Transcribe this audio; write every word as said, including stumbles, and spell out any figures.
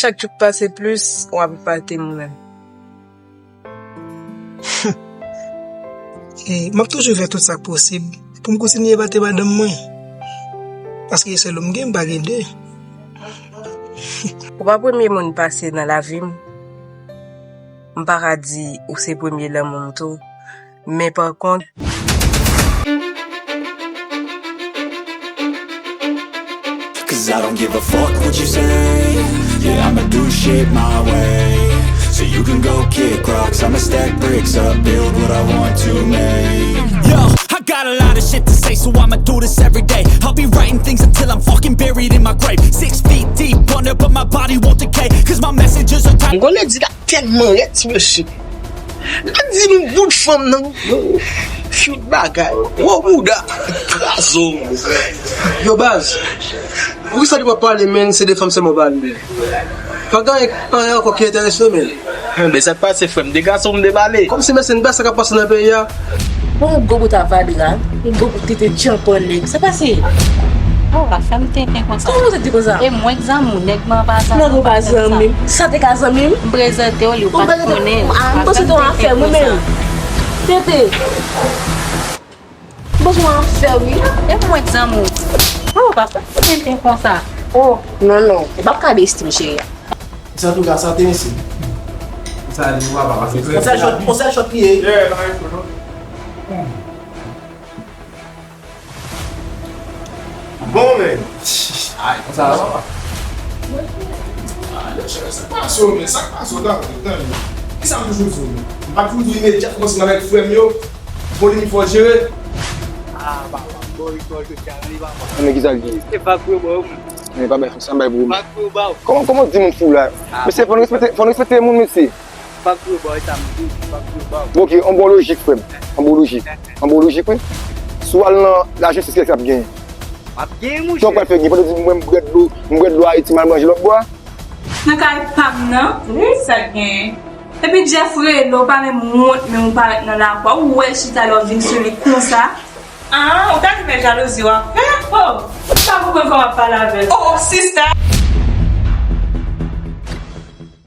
Chak jou k pase plis, w ap epate m ou menm. E, m ap toujou fè tout sa k posib pou m kontinye epate madanm mwen. Paske se sèl ou m gen, m pa gen de. Ou pa premye moun pase nan lavi m. M pa ka di ou se premye lanmou m tou. Men pa kont, Cause I don't give a fuck what you say. Yeah, I'ma do shit my way. So you can go kick rocks, I'ma stack bricks up, build what I want to make. Yo, I got a lot of shit to say, so I'ma do this every day. I'll be writing things until I'm fucking buried in my grave. Six feet deep under, but my body won't decay. Cause my messages are tight. M konnen di la tèlman rèd ti mesye. L ap di nou bout fanm nan. Yo, fout bagay. Wo bouda. Krazo. Yo baz. Poukisa li pa pale men se de fanm sèlman w pale. Pa gen anyen ankò ki enterese w men. Men sa k pase frè m, de gason m debale. Kòmsi mesye n pa sa k ap pase nan peyi a. Bon, yon gwo bout avadra, yon gwo bout tete tchanpan nèg. Sa pase? Oh, pa fè m tenten konsa. Kòman w te di konsa? E mwen k zanmi w, nèg mwen pa zanmi. Nèg ou pa zanmi m. Sa te ka zanmi m? M prezante w li, ou pa t konnen. Ah, m panse te yon afè mwen menm. Tete. M panse yon afè wi. E mwen k zanmi w. Oh, pa fè m tenten konsa. Oh. Non, non. Ou p ap ka besti m cheri. Sa tou ka sa te mesye. Sa di papa pa fè. On sèl shot, on sèl shot li ye. Bon men. Ay, konsa la papa. Sa k pase w men, sa k pase w tande, tande. Kisa m toujou di w men? M pa toujou di w imedyat kòmanse nan règ frè m yo. Bon li fò jere. Ah papa, bon li fò jere, li papa. Men kisa l di? E pa pou yo ba w. Men pa bay fòk sa m bay pou ou. Pa pou yo ba w. Kòman, kòman w di moun fou la? Mesye, fò n respekte, fò n respekte moun mesye. Pa pou yo ba w, e sa m di, pa pou yo ba w. Bon, ok, on bon lojik frè m. On bon lojik. An bon lojik wi. Si w al nan lajistis kèk sa ap genyen. Ap genyen monchè. Sa w pral fè gen pandan di mwen m bwè dlo, m bwè dlo Ayiti m al manje lòt bò a. Nan kay pa m nan, wi sa k genyen. Epi Jeff rele w pa menm wont menm ou parèt nan lakou a, ou wè l chita lè w vin sou li konsa. Ah, ou ta di men jalouzi w ap fè? Oh, ou pa konprann kòman w ap pale avè l. Oh, sista.